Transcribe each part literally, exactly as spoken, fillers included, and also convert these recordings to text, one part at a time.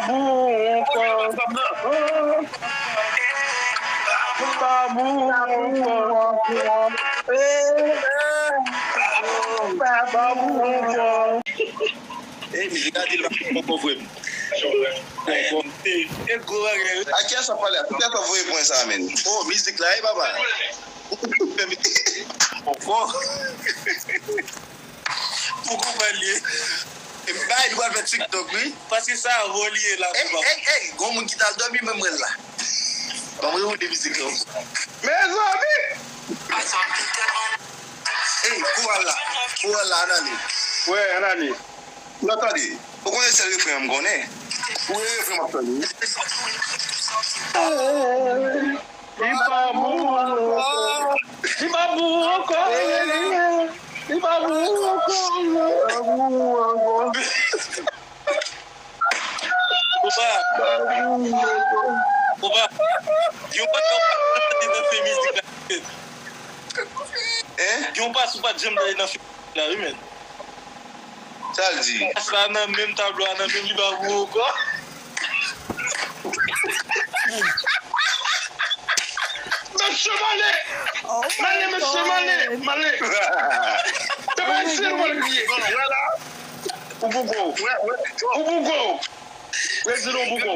Pou ankò. Pa pou ankò. Pa pou ankò. Ey, mizik la di l pa pou ankò vre. Pou ankò. E gwo bagay wi. A kiyès w ap pale a? Poutèt w ap voye pwen sa menm? Oh, mizik la wi papa. Ankò. Pou konprann li. Bay li pral fè TikTok wi. Paske sa vo li ye la. Ey, ey, ey, gon moun ki t al dòmi menm mwen la. Ban mwen rewoule mizik la. Mezanmi. Ey, koral la. Koral la, ann ale. Wè, ann ale. N ap tande. Ou konnen sèl refren an m konnen. Ou refren m ap tande. Li pa bon ankò. Li pa bon ankò. Li pa bon ankò. Opa. Opa. Yon pa t nan fè mizik la. Hein? Yon pa sou pa t janm nan fè mizik la wi men. Sa l di? Sa nan menm tablo a nan menm li pa pou ankò. Mesye male! Male mesye male! Male! Se pa isi nou pral kriye. Ou pou gwo. Ou pou gwo. Prezidan ou pou gwo.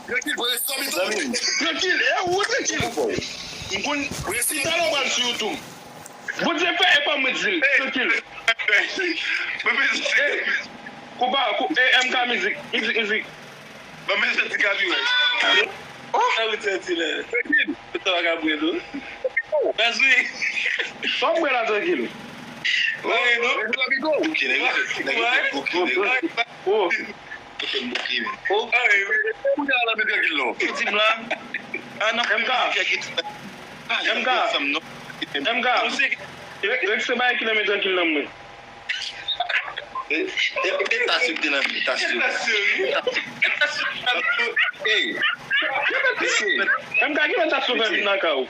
Trankil, trankil. Trankil, e ou trankil. M konn si talè w pral sou YouTube. Bondye fè e pa mwen di l. Trankil. Mwen menm se. Konpa, e M K mizik, mizik, mizik. Mwen menm se ti kapi wè. Oh! Sa ou sèti la? Trankil. Ou ta pa ka bwè tou. Baz wi. Sa w bwè la trankil? Bagay non. Bouki nèg yo, nèg yo bouki nèg yo. Oh. Ou fè m bouke men. Kounye a la men trankil non. Ou di m la. Ah non. M K. M K. M K. Rèk se bagay ki nan men trankil nan mwen. E, e, e tasyon ki te nan men, tasyon. Ey. Mesye. M K, ki lè tasyon fè vin nan kay ou?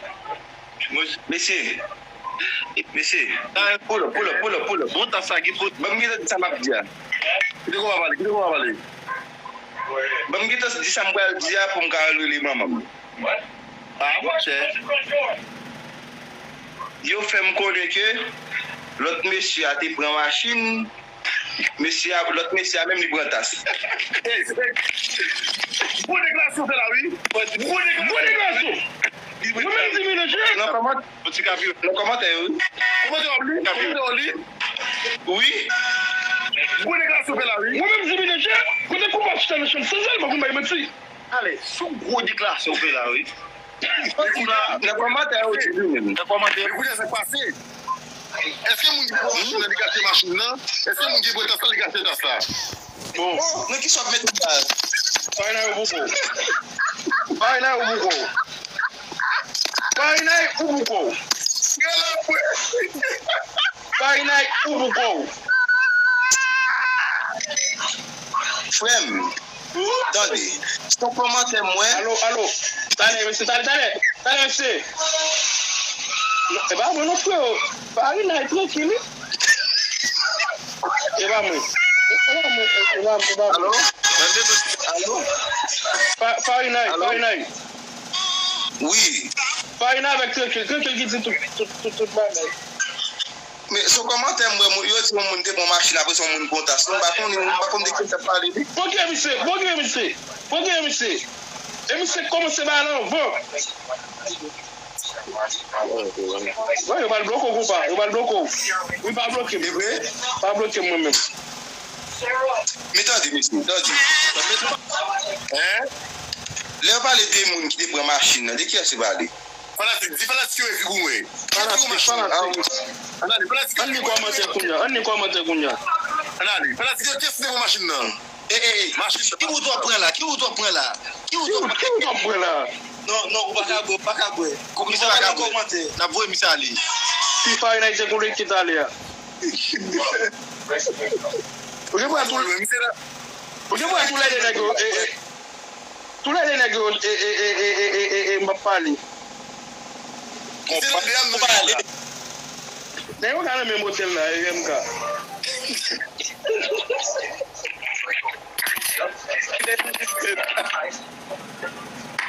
Mesye. Mesye. Pull up, pull up, pull up, pull up. Bon, ta sa ki pot. Ban m gentan di sa m ap di a. Kite kòman pale, kite kòman pale. Ban m gentan di sa m pral di a pou m ka al rele manman m. Ah, monchè. Yo fè m konnen ke lòt mesye a te pran machin. Mesye a, lòt mesye a menm li pran tas. Gwo deklarasyon fè la wi. Gwo deklarasyon. Mwen menm di mwen nan kòmantè yo wi. Kòmantè w ap li? Kòmantè w ap li? Wi. Gwo deklarasyon fè la wi. Mwen menm di mwen nan kote konpa chita nan chanm san zèl mwen konn bay manti. Ale, sou gwo deklarasyon w fè la wi. Nan kòmantè yo di li menm. Nan kòmantè. Men kounye a sa k pase? Èske moun ki pran machin nan li gache machin nan? Èske moun ki pran tas la li gache tas la? Bon. Nan kisa w ap met li la? Farinay ou bouko. Farinay ou bouko. Farinay ou bouko. Farinay ou bouko. Frè m. Tande, se yon kòmantè m wè. Alo, alo. Talè, mesye, talè, talè. Talè, mesye. E pa mwen non, freo. Farinay trankil wi. E pa mwen. E pa mwen, e pa mwen, e pa mwen. Alo? Alo? Fa-, Farinay, Farinay. Wi. Farinay avèk trankil. Trankil ki di tout, tout, tout, tout bagay. Men sou kòmantè m wè moun, yo di yon moun te pran machin apre se yon moun pran tas. M pa konnen, m pa konn de ki sa pale li. Poke misye, poke misye, poke misye. E misye kòmanse ba l anvan. Wè, yo pral bloke w konpa, yo pral bloke w. Wi, pa bloke m. E vre? Pa bloke m mwen menm. Men tande mesye, tande. Hein? Lè yo pale de moun ki te pran machin nan, de kiyès yo pale? Fanatik, di fanatik yo epi goumen. Fanatik, fanatik. Ann ale, fanatik yo. Ann li kòmantè kounye a, ann li kòmantè kounye a. Ann ale, fanatik yo, kiyès ki te pran machin nan? E, e, e, machin, ki wout w ap pran la? Ki wout w ap pran la? Ki wout w ap pran la? Non, non, ou pa ka bwè, ou pa ka bwè. Misye pa ka bwè. N ap voye misye ale. Ti Farinay se kolektif talè a. Ou gen pwen tou, ou gen pwen tou lè de nèg yo, e, e, tou lè de nèg yo, e, e, m ap pale. Nèg yo ka nan menm otèl la, e, M K.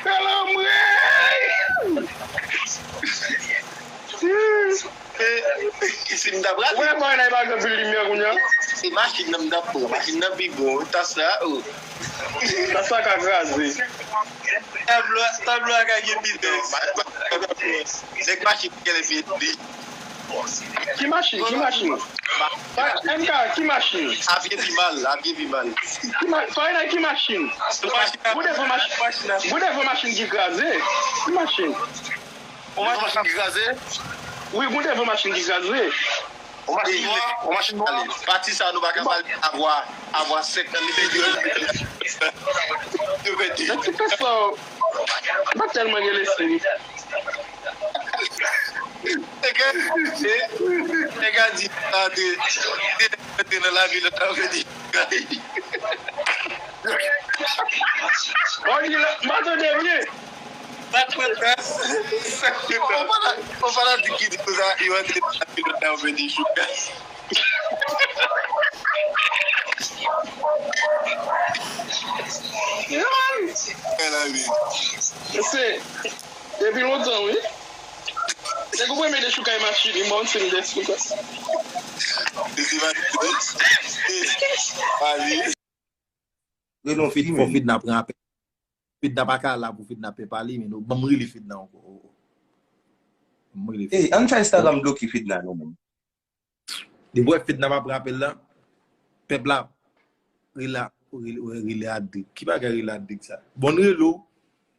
Hello, mwen! Si m ta prale. Ou wè bòy la, e pa gen anpil limyè kounye a? Se machin nan m t ap pran. Machin nan pi bon. Tas la, oh. Tas la ka kraze. Tablo, tablo a ka gen pite. Nèg machin genlè fini. Ki machin? Ki machin? Pa, M K, ki machin? Avye pi mal, avye pi mal. Ki ma-, Fayna, ki machin? Goude fò machin, goude fò machin ki kraze. Ki machin? Yon machin ki kraze? Wi, goude fò machin ki kraze. Yon machin nwa, yon machin nwa. Pati sa nou pa ka pale avwa, avwa senk nan nimewo. Yo pèdi. Nan ti fè sa, m pa tèlman gen lespri. Nèg a, nèg a di, antre, antre nan lavi, lòt la vle di. Bon, di la, m pa tande byen. Sa k fèt la? Sa k fèt la? On fanatik ki di konsa, yo antre nan lavi, lòt la vle di chouka. Fè lavi. Se Depi lontan, wi. Nèg ou premye dechoukay machin, li mò, se li dechoukay. Depi machin. Mari. Rele yon Fid, fò Fidna pran apèl. Fidna pa ka la pou Fidna pè pale, men nou, ban m rele Fidna ankò. Ban m rele Fidna. Ey, ann fè Instagram bloke Fidna, non, menm. Depi w wè Fedna pa pran apèl la, pèp la rele, rele, rele Adric. Ki bagay rele Adric sa? Bon, rele w.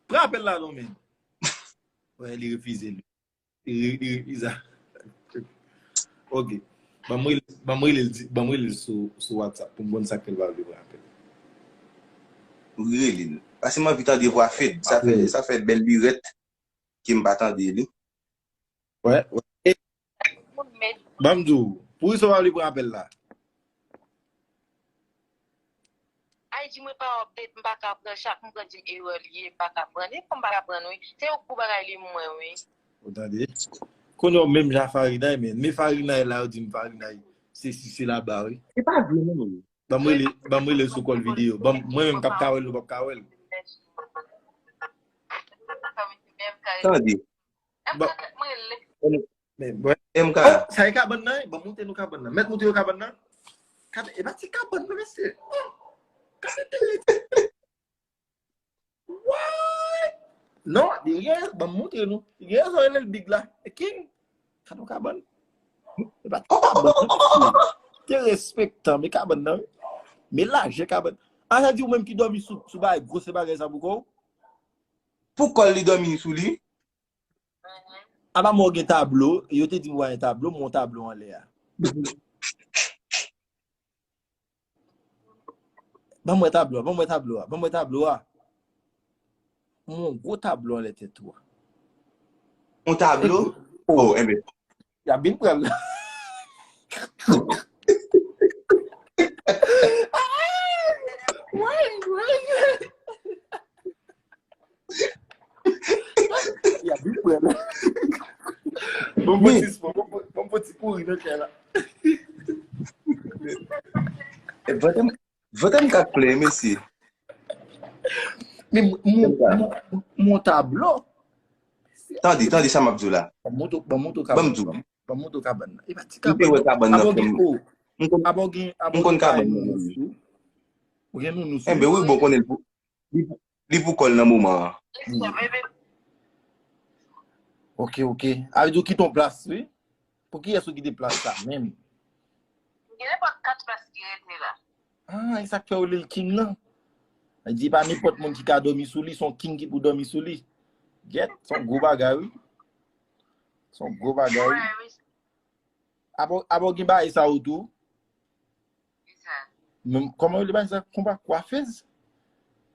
Pran apèl la non, men. Wè, li refize, li. Li, li refize. Ok. Ban m rele, ban m rele, ban m rele sou, sou WhatsApp pou m konn sa k fè l pa vle pran apèl. Ou rele l. Paske m anvi tande vwa Fed. Sa fè, sa fè bèl lirèt ke m pa tande li. Wè, wè. E, ban m di w, poukisa w pa vle pran apèl la? Ay, di mwen pa update, m pa ka pran, chak m pran di m erè li ye, m pa ka pran. E kòm m pa ka pran, wi. Se yon gwo bagay li mwen, wi. Ou tande? Kounye a w menm jan Farinay, men. Men Farinay la, yo di m Farinay. Se si, se laba, wi. Se pa vre, non. Ban m rele, ban m rele sou kòl videyo. Ban m, mwen menm k ap ka wè l, nou p ap ka wè l. Tande. Ba, men, bwè. M K. Oh, sa e kabann nan, wi. Ban m montre nou kabann nan. Mèt montre yo kabann nan. Gade, e pa ti kabann nan, mesye. Oh, gade tele. What? Non, li gen, ban m montre nou. Li gen rezon rele l Big la. E King. Gade yon kabann. E pa ti kabann, non, mesye. Te respektan, men kabann nan, wi. Men lajè kabann. A, sa di ou menm ki dòmi sou, sou bagay, gwosè bagay sa pou kò w? Pou kò l li dòmi sou li? Apa mwen gen tablo, yo te di m wè yon tablo, mwen yon tablo anlè a. Ban mwen tablo a, ban mwen tablo a, ban mwen tablo a. Mwen yon gwo tablo anlè tèt ou a. Yon tablo? Oh, enben. Y ap vin pran l. Woy, woy. Y ap vin pran l. Bon, bon ti spò, bon, bon, bon, bon ti kouri nan kay la. E vant M K, vant M K k plen, mesye. Men m, m, m, m, m yon tablo. Tande, tande sa m ap di w la. Ban m montre, ban m montre w kabann nan. Ban m di w. Ban m montre w kabann nan. E pa ti kabann. M te wè kabann nan, frè m. M konn, m konn kabann nan, menm. Ou gen nounou sou ou. Enben, wi, bon, konnen l pou, li pou, li pou kò l nan moman an. Ok, ok. A vle di w kite yon plas, wi. Pou kiyès ou kite plas sa menm? Gen nenpòt kat plas ki rete la. Ah, e sa k fè yo rele l King lan. Sa di pa nenpòt moun ki ka dòmi sou li, se yon King ki pou dòmi sou li. Gèt, se yon gwo bagay, wi. Se yon gwo bagay, wi. Apa w, apa w gen bagay sa yo tou? Ki sa? Men, kòman yo rele bagay sa? Konpa, kwafèz?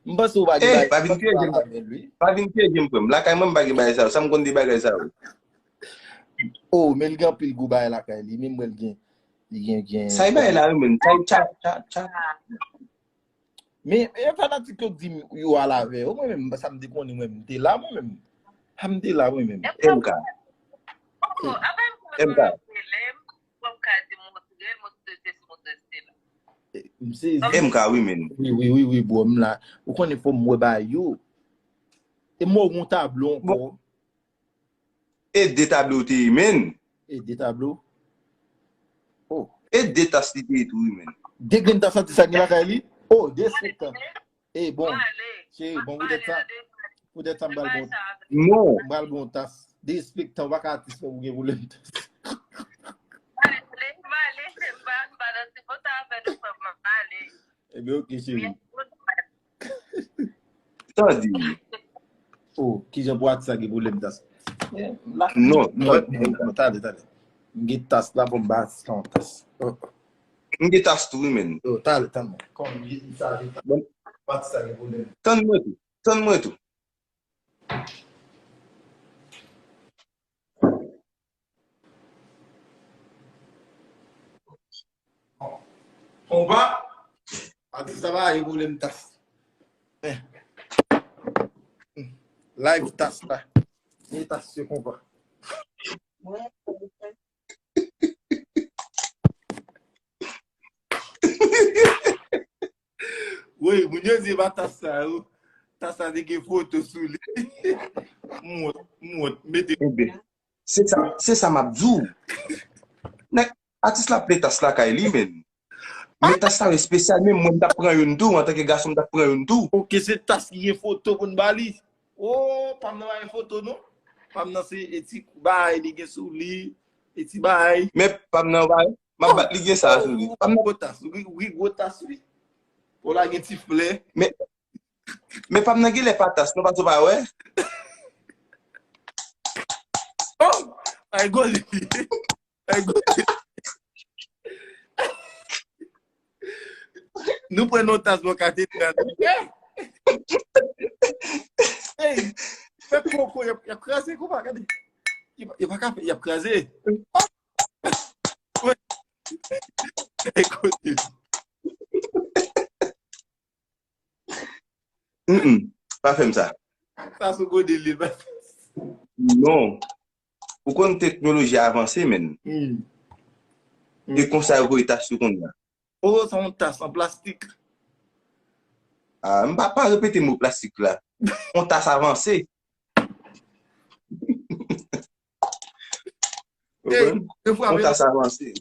M panse w pa gen bagay sa avè l, wi. Pa vin piyeje m, frè m. Lakay mwen, m pa gen bagay sa yo. Sa m konn de bagay sa yo? Oh, men l gen anpil gwo bagay lakay li. Men m wè l gen, li gen, gen. Sa e bagay la, wi, men. Sa e tcha, tcha, tcha. Men, e fanatik yo k di m yo al avè yo. Mwen menm, sa m te konnen, mwen, m te la, mwen menm. Ha, m te la, mwen menm. M K. M K. Wap ka di montre l, montre l, se si montre l te la. E, M sezi. E m ka wi, men. Wi, wi, wi, wi, bro, m la. Ou konnen fò m wè bagay yo. E m wè w gon tablo ankò. E de tablo w te ye, men. E de tablo? Oh. E de tas li te ye tou, wi, men. De grenn tas atis la gen lakay li? Oh, derespektan. E bon, cheri, bon poutèt sa, poutèt sa m pral bon. Non. M pral bon tas. Derespektan, w pa ka atis fè ou gen pwoblèm tas. Ebyen, oke, cheri. Tande. Oh, kijan pou atis la gen pwoblèm tas? Non, non, non, talè, talè. M gen tas la, bon, m ba atis la yon tas. Oh. M gen tas tou, wi, men. Oh, talè, tann mwen. Kòm m gen tas, gen tas. Bon. Pou atis la gen pwoblèm. Tann mwen tou. Tann mwen tou. Konpa, atis la pa gen pwoblèm tas. Eh. Live tas la. Gen tas se konpa. Wi, moun yo di e pa tas sa yo. Tas sa te gen foto sou li. M wont, m wont, mete. Ebyen, se sa, se sa m ap di w. Nèg, atis la ap plen tas lakay li, men. Men tas sa yo espesyal, men mwen m t ap pran youn tou, antanke gason m t ap pran youn tou. Oke, se tas ki gen foto pou n ba li. Oh, pa m nan pa gen foto, non. Pa m nan se e ti bagay li gen sou li, e ti bagay. Men pa m nan pa M ap bat li gen sa sou li. Pa m nan gwo tas, wi, wi, gwo tas, wi. Ou la gen ti flè. Men, men pa m nan genlè pa tas, non, paske w pa wè. Oh! Ay, gwo li. Ay, gwo li. Nou pran yon tas bò katedral. Hey! Fè koko, y ap, y ap kraze konpa, gade. Y ap, y ap, y ap kraze. Oh! Wi. Ekoute. Mm, mm. Pa fè m sa. Sa sou gode li, pa fè m sa. Non. Ou konn teknoloji avanse, men. Mm. E konsa yo voye tas yo konnya. Oh, sa yon tas an plastik. Ah, m pa, pa repete mo plastik la. Yon tas avanse. Hey, yon tas avanse.